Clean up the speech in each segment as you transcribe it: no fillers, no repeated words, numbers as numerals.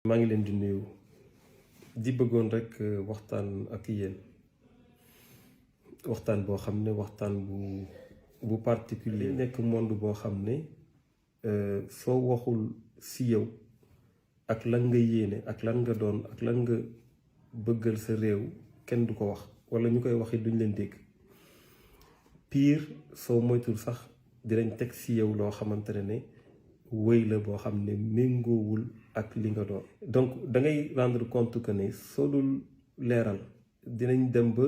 maa ngi leen di nuyu di bëggoon rek waxtaan ak yéen waxtaan boo xam ne waxtaan bu particulier nekk monde boo xam ne soo waxul si yow ak lan nga yéene ak lan nga doon ak lan nga bëggal sa réew kenn du ko wax wala ñu koy waxi duñ leen dégg pire soo moytul sax dinañ teg si yow loo xamante ne wëy la boo xam ne méngoowul ak li nga doon. donc da ngay rendre compte que ne soo dul leeral dinañ dem ba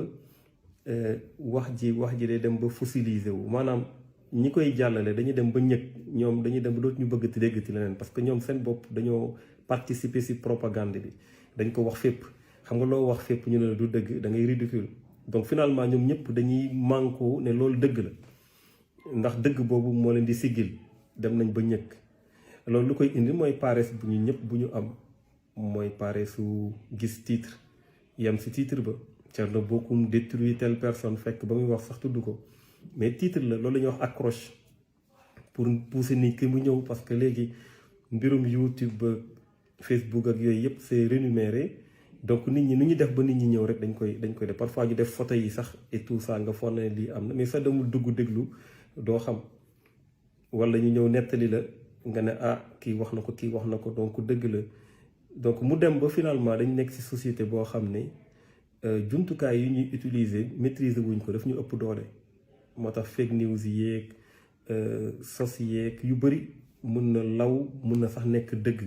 wax ji day dem ba fossiliser wu maanaam ñi koy jàllale dañuy dem ba ñëg ñoom dañuy dem ba dootu ñu bëgg ti déggati leneen parce que ñoom seen bopp dañoo participer ci propagande bi dañ ko wax fépp xam nga loo wax fépp ñu ne la du dëgg da ngay ridicule donc finalement ñoom ñëpp dañuy mànkoo ne loolu dëgg la ndax dëgg boobu moo leen di siggil dem nañ ba ñëg loolu lu koy indi mooy paresse bu ñu ñëpp bu ñu am mooy paresse su gis titre yem ci titre ba Thierno Bocoum détruit telle personne fekk ba muy wax sax tudd ko mais titre la loolu la ñuy wax accroche pour pousser nit ki mu ñëw parce que léegi mbirum YouTube ba Facebook ak yooyu yëpp c'est rémunéré donc nit ñi nu ñu def ba nit ñi ñëw rek dañ koy def parfois ñu def photo yi sax et tout ça nga foog ne lii am na mais sax demul dugg déglu doo xam wala ñu ñëw nettali la nga ne kii wax na ko donc dëgg la donc mu dem ba finalement dañ nekk ci société boo xam ne jumtukaay yi ñuy utiliser maîtriser wuñ ko daf ñu ëpp doole moo tax fake news yeeg sos yeeg yu bëri mun na law mun na sax nekk dëgg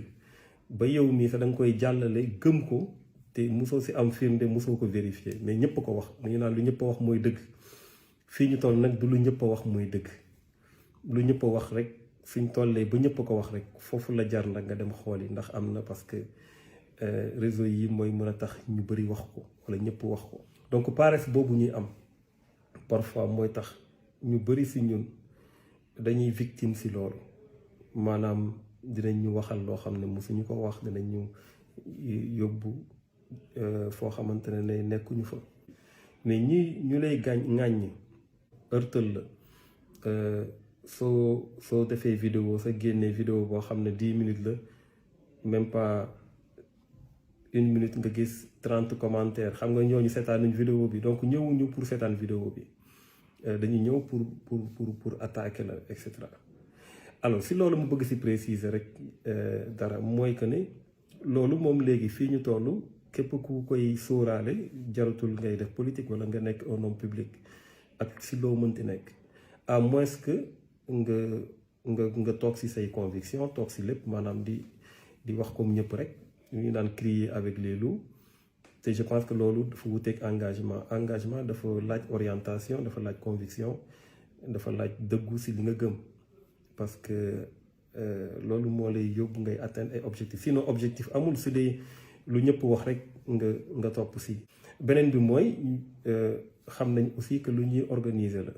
ba yow mii sax da nga koy jàllale gëm ko te mosoo ci am firnde mosoo ko vérifier mais ñëpp ko wax dañu naan lu ñëpp a wax mooy dëgg fii ñu toll nag du lu ñëpp a wax mooy dëgg lu ñëpp a wax rek suñ tollee ba ñëpp ko wax rek foofu la jar nag nga dem xool yi ndax am na parce que réseau yi mooy mën a tax ñu bëri wax ko wala ñëpp wax ko donc paresse boobu ñuy am parfois mooy tax ñu bëri si ñun dañuy victime si loolu maanaam dinañ ñu waxal loo xam ne mosuñu ko wax dinañ ñu yóbbu foo xamante ne nekkuñu fa mais ñu lay ŋàññ ërtal la soo defee vidéo sa génnee vidéo boo xam ne 10 minutes la même pas 1 minute nga gis 30 commentaires xam nga ñooñu seetaanuñ vidéo bi donc ñëwuñu pour seetaan vidéo bi dañu ñëw pour attaquer la et cetera alors si loolu mu bëgg si préciser rek dara mooy que ne loolu moom léegi fii ñu toll képp ku koy sóoraale jaratul ngay def politique wala nga nekk un homme public ak si loo mënti nekk à moins que nga toog ci say conviction toog ci lépp maanaam di wax comme ñëpp rek ñu daan crier avec les loups te je pense que loolu dafa wuteeg engagement dafa laaj orientation dafa laaj conviction dafa laaj dëggu ci li nga gëm parce que loolu moo lay yóbbu ngay atteindre ay objectifs sinon objectif amul su dee lu ñëpp wax rek nga topp ci. beneen bi mooy xam nañ aussi que lu ñuy organiser la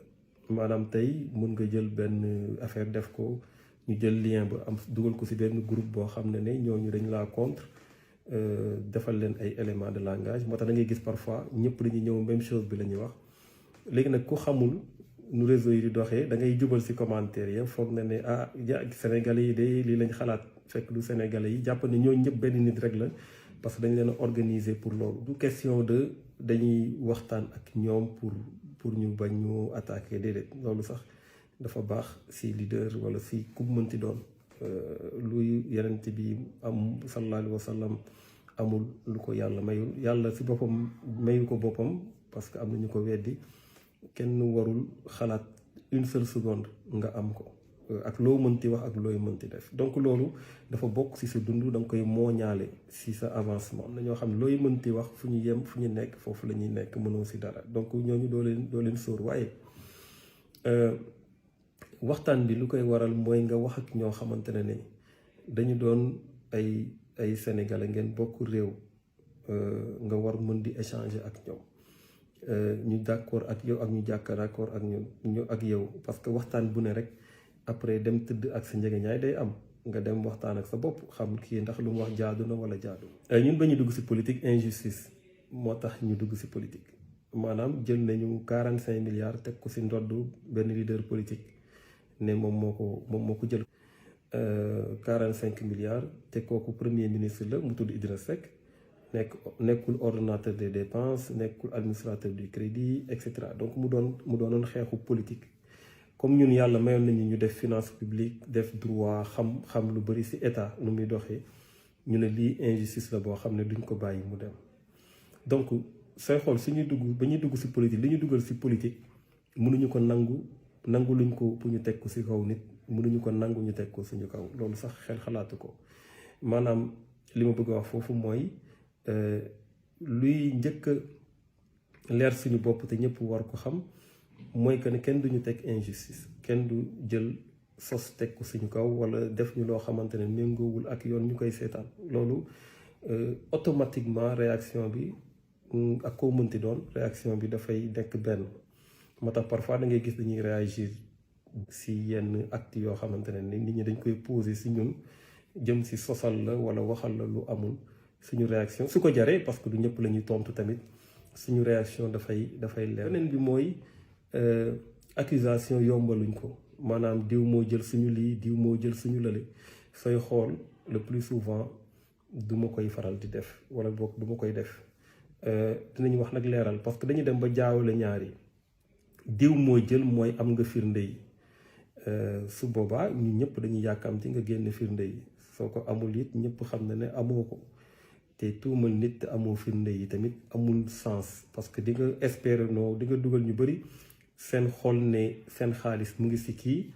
maanaam tey mun nga jël benn affaire def ko ñu jël lien ba am dugal ko ci benn groupe boo xam ne ñooñu dañ laa contre defal leen ay éléments de langage moo tax da ngay gis parfois ñëpp dañuy ñëw même chose bi la ñuy wax léegi nag ku xamul nu réseau yi di doxee da ngay jubal ci commentaire ya foog na ne Sénégalais yi de lii lañ xalaat fekk du Sénégalais yi jàpp ne ñooñu ñëpp benn nit rek la parce que dañ leen a organiser pour loolu du question de dañuy waxtaan ak ñoom pour ñu bañ ñu attaquer déedéet loolu sax dafa baax ci leader wala ci ku mënti doon luy yenent bi am sallallahu alayhi wa sallam amul lu ko yàlla mayul yàlla ci boppam mayu ko boppam parce que am na ñu ko weddi kenn warul xalaat une seule seconde nga am ko ak loo mënti wax ak looy mënti def donc loolu dafa bokk ci sa dund da nga koy mooñaale ci sa avancement am na ñoo xam ne looy mënti wax fu ñu yem fu ñu nekk foofu la ñuy nekk mënoo ci dara donc ñooñu doo leen sóor waaye waxtaan bi lu koy waral mooy nga wax ak ñoo xamante ne dañu doon ay sénégalais ngeen bokk réew nga war mën di échanger ak ñoom ñu d'accord ak yow ak ñu jàkk d'accord ak ñu ak yow parce que waxtaan bu ne rek après dem tëdd ak sa njëgëñaay day am nga dem waxtaan ak sa bopp xam kii ndax lu mu wax jaadu na wala jaadu. ñun ba ñu dugg ci politique injustice moo tax ñu dugg ci politique maanaam jël nañu 45 milliards teg ko ci ndodd benn leader politique ne moom moo ko jël 45 milliards te kooku premier ministre la mu tudd Idriss Seck nekkul ordonnateur des dépenses nekkul administrateur du crédit et cetera donc mu doonoon xeexu politique. comme ñun yàlla mayoon nañu ñu def finance publique def droit xam lu bari ci état nu muy doxee ñu ne lii injustice la boo xam ne duñ ko bàyyi mu dem donc sooy xool suñuy ba ñuy dugg ci politique li ñu dugal ci politique mënuñu ko nangu luñ ko pour ñu teg ko ci kaw nit mënuñu ko nangu ñu teg ko suñu kaw loolu sax xel xalaatu ko maanaam li ma bëgg a wax foofu mooy luy njëkk a leer suñu bopp te ñëpp war ko xam mooy que ne kenn duñu teg injustice kenn du jël sos teg ko suñu kaw walla def ñu loo xamante ne méngoowul ak yoon ñu koy seetaan loolu automatiquement réaction bi ak koo mënti doon réaction bi dafay nekk benn moo tax parfois da ngay gis dañuy réagir si yenn acte yoo xamante ne nit ñi dañ koy poser si ñun jëm si sosal la walla waxal la lu amul suñu réaction su ko jaree parce que du ñëpp la ñuy tontu tamit suñu réaction dafay leer. beneen bi mooy accusation yombaluñ ko maanaam diw moo jël suñu lii diw moo jël suñu lële sooy xool le plus souvent du ma koy faral di def walla boog du ma koy def dinañ wax nag leeral parce que dañu dem ba jaawale ñaar yi diw moo jël mooy am nga firnde yi su boobaa ñu ñëpp dañuy yàkkamti nga génne firnde yi soo ko amul it ñëpp xam na ne amoo ko te tuumal nit te amoo firnde yi tamit amul sens parce que di nga espérer di nga dugal ñu bari seen xol ne seen xaalis mu ngi ci kii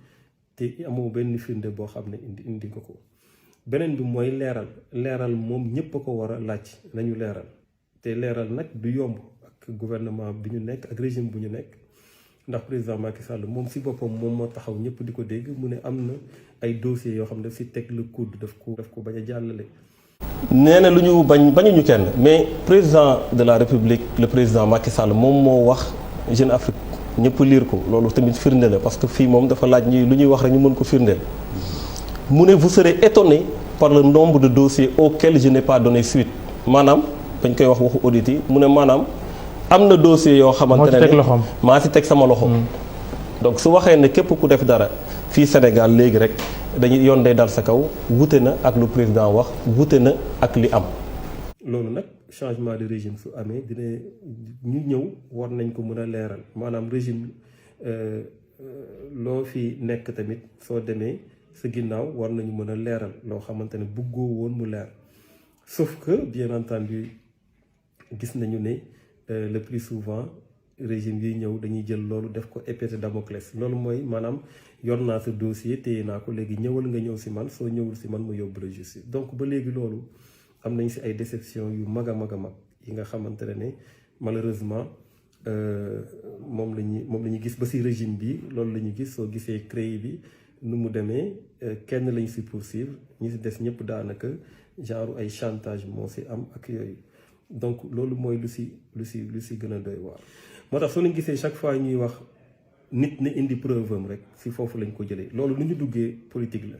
te amoo benn firnde boo xam ne indi nga ko. beneen bi mooy leeral moom ñëpp a ko war a laaj nañu leeral te leeral nag du yomb ak gouvernement bi ñu nekk ak régime bu ñu nekk ndax président Macky Sall moom ci boppam moom moo taxaw ñëpp di ko dégg mu ne am na ay dossiers yoo xam ne daf ci teg le coude daf ko bañ a jàllale. nee na lu ñu bañuñu kenn mais président de la République le président Macky Sall moom moo wax Jeune Afrique ñëpp liir ko loolu tamit firnde la parce que fii moom dafa laaj ñi lu ñuy wax rek ñu mën ko firndeel mu ne vous serez étonné par le nombre de dossiers auxquels je n'ai pas donné suite maanaam dañ koy wax waxu audit yi mu ne maanaam am na dossier yoo xamante ne maa ci teg sama loxo donc su waxee ne képp ku def dara fii Sénégal léegi rek dañuy yoon day dal sa kaw wute na ak lu président wax wute na ak li am. loolu nag changement de régime su amee dina ñu ñëw war nañ ko mën a leeral maanaam régime loo fi nekk tamit soo demee sa ginnaaw war nañu mën a leeral loo xamante ne bëggoo woon mu leer sauf que bien entendu gis nañu ne le plus souvent régime yi ñëw dañuy jël loolu def ko épée de Damoclès loolu mooy maanaam yor naa sa dossier téye naa ko léegi ñëwal nga ñëw ci man soo ñëwul ci man ma yóbbu la justice donc ba léegi loolu am nañ ci ay déception yu mag a mag yi nga xamante ne malheureusement moom la ñu gis ba ci régime bi loolu la ñu gis soo gisee CREI bi nu mu demee kenn lañ ci poursuivre ñi ci des ñëpp daanaka genre ay chantage moo ci am ak yooyu donc loolu mooy lu ci gën a doy waar moo tax soo leen gisee chaque fois ñuy wax nit na indi preuve am rek ci foofu lañ ko jëlee loolu lu ñu duggee politique la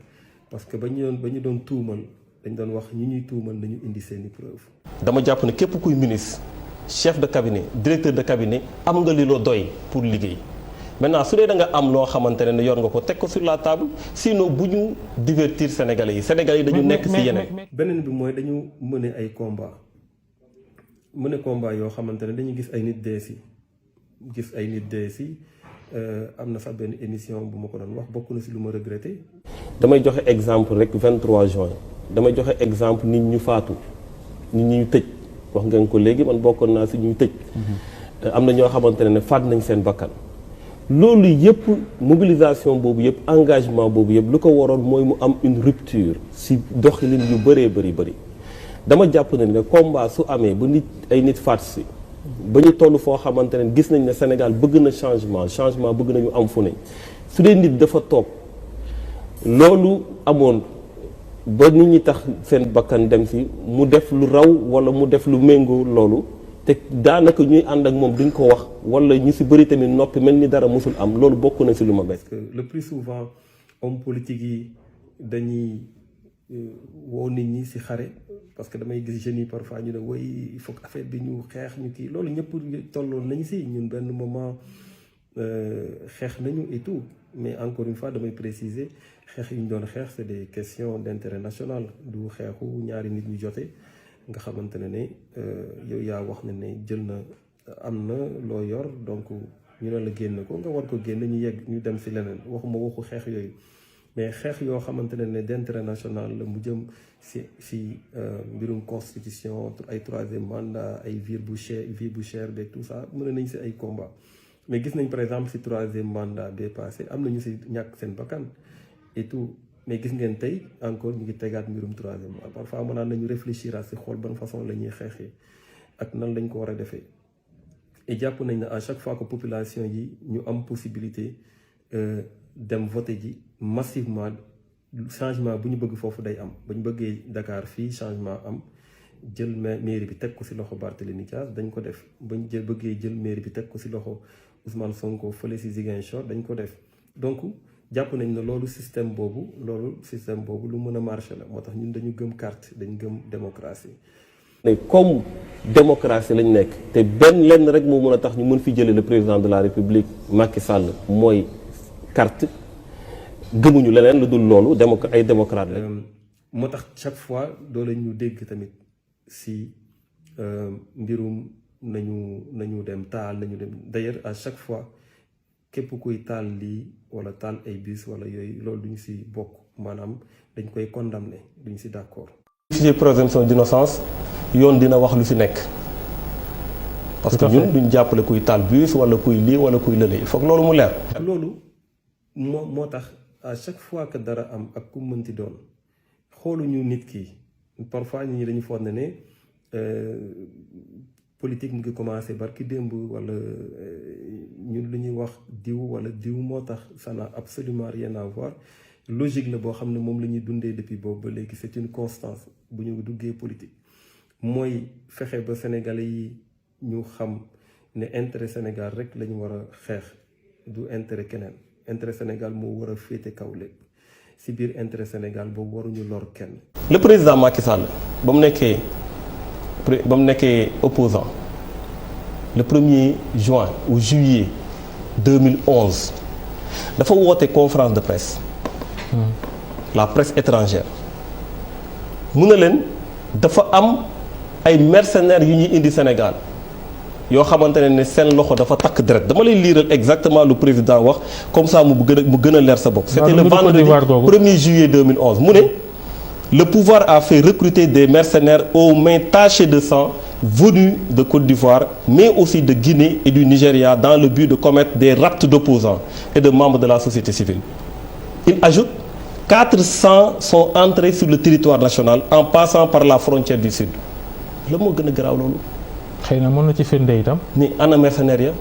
parce que ba ñu doon tuumal dañ doon wax ñi ñuy tuumal nañu indi seeni preuve. dama jàpp ne képp kuy ministre chef de cabinet directeur de cabinet am nga li loo doy pour liggéey maintenant su dee da nga am loo xamante ne yor nga ko teg ko sur la table sinon bu ñu divertir sénégalais yi dañu nekk ci yeneen. beneen bi mooy dañu mëne ay combat yoo xamante ne dañu gis ay nit dee si am na sax benn émission bu ma ko doon wax bokk na ci lu ma regretté. damay joxe exemple rek 23 juin damay joxe exemple nit ñu faatu nit ñi ñu tëj wax ngeen ko léegi man bokkoon naa ci ñuy tëj. am na ñoo xamante ne faat nañ seen bakkan. loolu yëpp mobilisation boobu yëpp engagement boobu yëpp lu ko waroon mooy mu am une rupture ci doxalin yu bëree bëri dama jàpp ne combat su amee ba ay nit faat ci. ba ñu toll foo xamante ne gis nañ ne Sénégal bëgg na changement bëgg nañu am fu ne su dee nit dafa toog loolu amoon ba nit ñi tax seen bakkan dem ci mu def lu raw walla mu def lu méngoo loolu te daanaka ñuy ànd ak moom duñ ko wax walla ñu ci bëri tamit noppi mel ni dara mosul am loolu bokk na ci lu ma bett. parce que le plus souvent homme politique yi dañuy woo nit ñi ci xare parce que damay gis jeunes yi parfois ñu ne woy il faut que affaire bi ñu xeex ñu kii loolu ñëpp tolloon nañu ci ñun benn moment xeex nañu et tout mais encore une fois damay préciser xeex yi ñu doon xeex c'est des questions d'intérêt national du xeexu ñaari nit ñu jote nga xamante ne yow yaa wax ne jël na am na loo yor donc ñu ne la génn ko nga war ko génn ñu dem si leneen waxuma waxu xeex yooyu mais xeex yoo xamante ne d'intérêt national la mu jëm si mbirum constitution ay troisième mandat ay vie bu cher de tout ça mën nañ si ay combat mais gis nañ par exemple si troisième mandat bee passé am na ñu si ñàkk seen bakkan et tout mais gis ngeen tey encore ñu ngi tegaat mbirum troisième mandat parfois mën naa nañu réfléchir à si xool ban façon la ñuy xeexee ak nan lañ ko war a defee et jàpp nañ ne à chaque fois que population yi ñu am possibilité dem voter ji massivement changement bu ñu bëgg foofu day am ba ñu bëggee Dakar fii changement am jël mairie bi teg ko ci loxo Barthélémy Dias dañ ko def ba ñu bëggee jël mairie bi teg ko ci loxo Ousmane Sonko fële ci Ziguinchor dañ ko def donc jàpp nañ ne loolu système boobu lu mën a marché la moo tax ñun dañu gëm carte dañu gëm démocratie. mais comme démocratie lañ nekk te lenn rek moo mën a tax ñu mën fi jëlee le président de la République Macky Sall mooy carte gëmuñu leneen lu dul loolu ay démocrate la. moo tax chaque fois doo leen ñu dégg tamit si mbirum nañu dem taal nañu dem d'ailleurs à chaque fois képp kuy taal lii wala taal ay bus wala yooyu loolu duñu si bokk maanaam dañ koy condamner duñu si d'accord. si présomption d'innocence yoon dina wax lu si nekk. parce que ñun duñ jàppale kuy taal bus wala kuy lii wala kuy lële il faut que loolu mu leer. loolu moo tax à chaque fois que dara am ak ku mënti doon xooluñu nit ki parfois nit ñi dañu foog ne politique mu ngi commencé barki démb wala ñun lu ñuy wax diw wala diw moo tax ça n'a absolument rien à voir logique la boo xam ne moom la ñuy dundee depuis boobu ba léegi c'est une constance bu ñu duggee politique mooy fexe ba sénégalais yi ñu xam ne intérêt Sénégal rek la ñu war a xeex du intérêt keneen intérêt Sénégal moo war a féete kaw lépp si biir intérêt Sénégal boobu waruñu lor kenn. le président Macky Sall ba mu nekkee opposant le 1er juin ou juillet 2011 dafa woote conférence de presse. la presse étrangère mu ne leen dafa am ay mercenaires yu ñuy indi Sénégal yoo xamante ne seen loxo dafa takk deret dama lay liiral exactement lu président wax comme ça mu gën a leer sa bopp. c'était le vendredi 1er juillet 2011 mu ne le pouvoir a fait recruter des mercenaires aux mains tachées de sang venus de Côte d'Ivoire mais aussi de Guinée et du Nigeria dans le but de commettre des rapts d'opposants et de membres de la société civile. Il ajoute 400 sont entrés sur le territoire national en passant par la frontière du sud. la moo gën a garaaw loolu. xëy na mën na ci firnde itam. ni ana mercenaires ya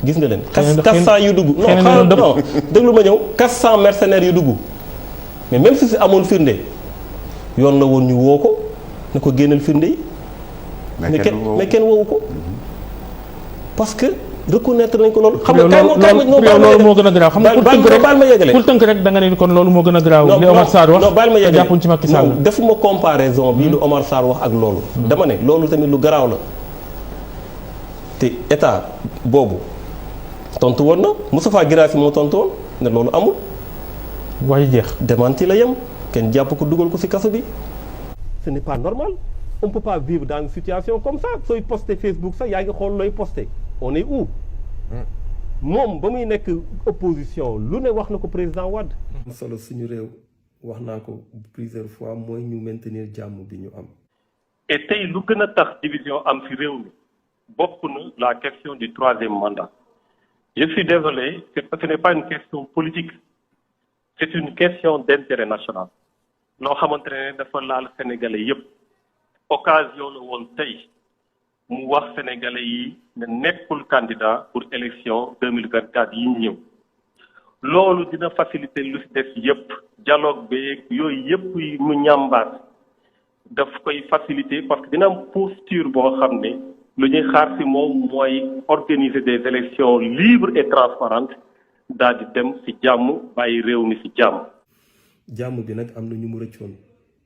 gis nga leen. 400 yu dugg. non déglu ma ñëw 400 mercenaires yu dugg mais même si amoon firnde yoon la woon ñu woo ko ne ko génneel firnde yi. mais kenn woowu ko parce que. reconnaître nañ ko loolu. xam nga loolu moo gën a garaaw xam nga pour tënk rek da nga ne kon loolu moo gën a garaaw. li Omar Sarr wax non baal ma yeggale jàppuñ ci Macky Sall. non defuma comparaison bi lu Omar Sarr wax ak loolu. dama ne loolu tamit lu garaaw la te état boobu tontu woon na Moustapha Guirassy moo tontu woon ne loolu amul. wax yi jeex. démenti la yem kenn jàpp ko dugal ko ci kaso bi. ce n'est pas normal on peut pas vivre dans une situation comme ça sooy posté Facebook sax yaa ngi xool looy posté. on est où moom ba muy nekk opposition lu ne wax na ko président Wade. solo suñu réew wax naa ko plusieurs fois mooy ñu maintenir jàmm bi ñu am. et tey lu gën a tax division am ci réew mi bokk na la question du troisième mandat. je suis désolé ce n'est pas une question politique c'est une question d'intérêt national loo xamante ne dafa laal sénégalais yépp occasion la woon tey. mu wax sénégalais yi ne nekkul candidat pour élection 2024 yi ñëw loolu dina faciliter lu ci def yépp dialogue beeg yooyu yépp mu ñambaat daf koy faciliter parce que dina am posture boo xam ne lu ñuy xaar ci moom mooy organiser des élections libres et transparentes daal di dem ci jàmm bàyyi réew mi ci jàmm. jàmm bi nag am na ñu mu rëccoon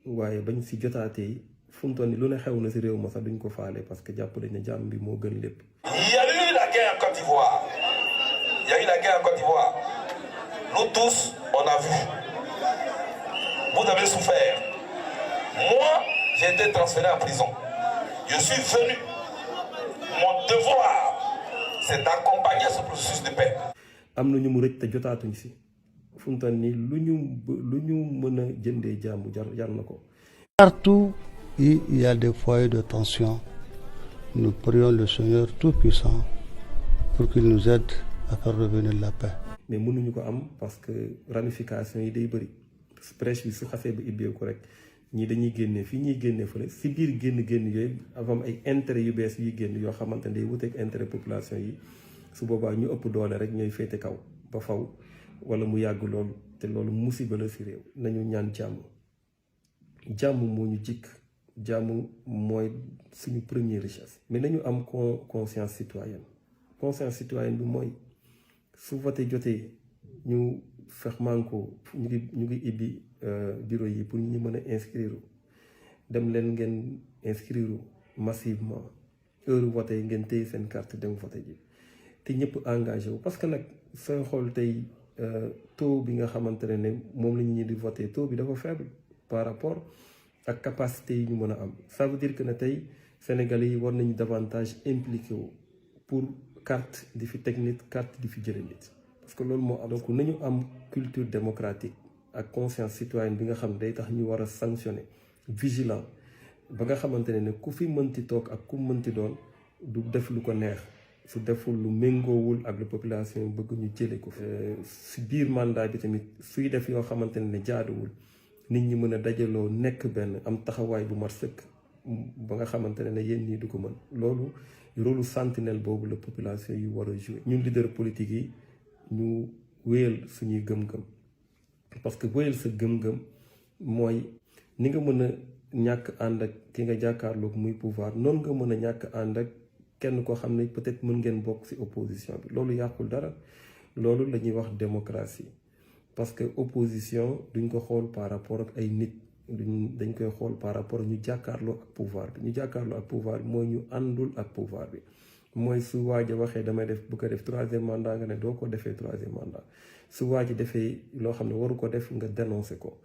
waaye bañ ci jotaatee. fu mu toll nii lu ne xew na ci réew ma sax duñ ko faale parce que jàpp nañ ne jàmm bi moo gën lépp. Il y a eu la guerre en Côte d'Ivoire. Il y a eu la guerre en Côte d'Ivoire. Nous tous, on a vu. Vous avez souffert. Moi, j'ai été transféré en prison. Je suis venu. Mon devoir, c'est d'accompagner ce processus de paix. am na ñu mu rëcc te jotaatuñ si fu mu toll nii lu ñu mën a jëndee jàmm jar na ko. Partout où il y a des foyers de tension, nous prions le Seigneur Tout-Puissant pour qu'il nous aide à faire revenir la paix. mais mënuñu ko am parce que ramification yi day bëri presse bi su xasee ba ibbeeku rek ñii dañuy génnee fii ñuy génnee fële si biir génn yooyu avant ay intérêt yu bees yuy génn yoo xamante ne day wuteeg intérêt population yi su boobaa ñu ëpp doole rek ñooy féete kaw ba faw wala mu yàgg loolu te loolu musiba la si réew. nañu ñaan jàmm moo ñu jikk jàmm mooy suñu première richesse. mais nañu am conscience citoyenne bi mooy su voté jotee ñu fex manko ñu ngi ibbi bureau yi pour ñu mën a inscrire dem leen ngeen inscrire massivement heure voté ngeen téye seen carte dem voté ji te ñëpp engagé wu parce que nag sooy xool tey taux bi nga xamante ne moom la ñu di voté taux bi dafa faible par rapport ak capacité yi ñu mën a am. Ça veut dire que ne tey Sénégalais yi war nañu davantage impliqué wu pour carte di fi teg nit carte di fi jële nit parce que loolu moo am. donc nañu am culture démocratique ak conscience citoyenne bi nga xam day tax ñu war a sanctionner vigilant ba nga xamante ne ku fi mënti toog ak ku mënti doon du def lu ko neex su deful lu méngoowul ak lu population bëgg ñu jële ko si biir mandat bi tamit suy def yoo xamante ne jaaduwul nit ñi mën a dajaloo nekk benn am taxawaay bu mat sëkk ba nga xamante ne yéen ñii du ko mën loolu rôle sentinelle boobu la population yi war a jouer. ñun leader politique yi ñu wéyal suñuy gëm-gëm parce que wéyal sa gëm-gëm mooy ni nga mën a ñàkk ànd ak ki nga jàkkaarloog muy pouvoir noonu nga mën a ñàkk ànd ak kenn koo xam ne peut-être mën ngeen bokk ci opposition bi loolu yàqul dara loolu la ñuy wax démocratie parce que opposition duñ ko xool par rapport ak ay nit dañ koy xool par rapport ñu jàkkaarloo ak pouvoir bi ñu jàkkaarloo ak pouvoir bi mooy ñu àndul ak pouvoir bi mooy su waaj a waxee damay def bu ko def troisième mandat nga ne doo ko defee troisième mandat su waaj a defee loo xam ne waru ko def nga dénoncer ko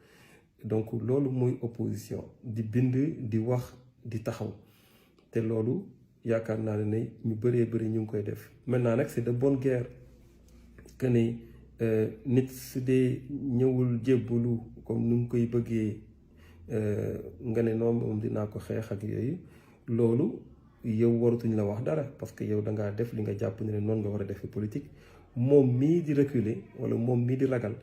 donc loolu mooy opposition di bind di wax di taxaw te loolu yaakaar naa ne ñu bëree bëri ñu ngi koy def. maintenant nag c'est de bonne guerre que ne nit su dee ñëwul jébbalu comme nu ngi koy bëggee nga ne noonu moom dinaa ko xeex ak yooyu loolu yow waratuñ la wax dara parce que yow dangaa def li nga jàpp ne noonu nga war a defee politique moom mii di reculer wala moom mii di ragal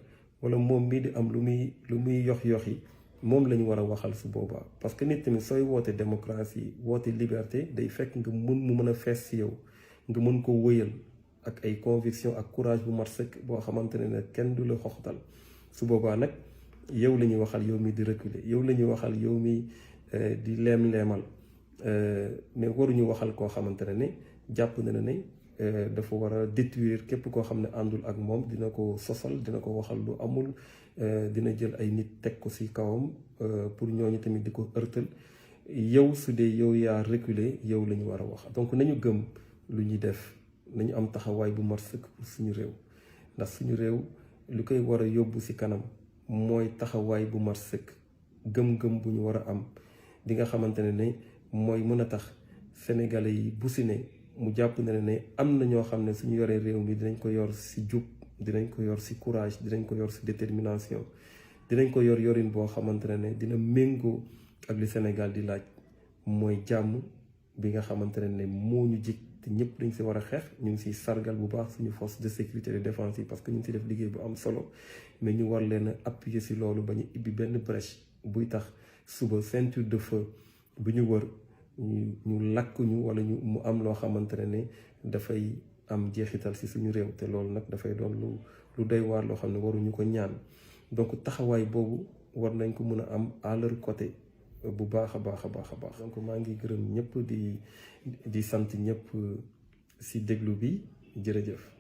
wala moom mii di am lu muy yox yi moom la ñu war a waxal su boobaa parce que nit tamit sooy woote démocratie woote liberté day fekk nga mu mën a fees si yow nga mën ko wëyal ak ay conviction ak courage bu mat sëkk boo xamante ne kenn du la xoxtal su boobaa nag yow la ñuy waxal yow mi di reculer yow la ñuy waxal yow mi di leem-leemal mais waruñu waxal koo xamante ne jàpp na ne dafa war a détruire képp koo xam ne àndul ak moom dina ko sosal dina ko waxal lu amul dina jël ay nit teg ko ci kawam pour ñooñu tamit di ko ërtal yow su dee yow yaa reculer yow la ñu war a wax donc nañu gëm lu ñuy def nañu am taxawaay bu mat sëkk pour suñu réew ndax suñu réew lu koy war a yóbbu ci kanam mooy taxawaay bu mat sëkk gëm-gëm bu ñu war a am di nga xamante ne mooy mën a tax sénégalais yi bu si ne mu jàpp ne am na ñoo xam ne suñu yoree réew mi dinañ ko yor ci jub dinañ ko yor ci courage dinañ ko yor ci détermination dinañ ko yor yorin boo xamante ne dina méngoo ak li Sénégal di laaj mooy jàmm bi nga xamante ne moo ñu jig te ñëpp dañ ci war a xeex ñu ngi ciy sargal bu baax suñu force de sécurité et de défense yi parce que ñu ngi ci def liggéey bu am solo mais ñu war leen a appuyer ci loolu ba ñu ibbi benn brèche buy tax suba ceinture de feu bu ñu wër ñu lakk ñu wala mu am loo xamante ne dafay am jeexital ci suñu réew te loolu nag dafay doon lu doy waar loo xam ne waruñu ko ñaan donc taxawaay boobu war nañ ko mën a am à leur côté bu baax a baax a baax a baax. donc maa ngi gërëm ñëpp di sant ñëpp ci déglu bi jërëjëf.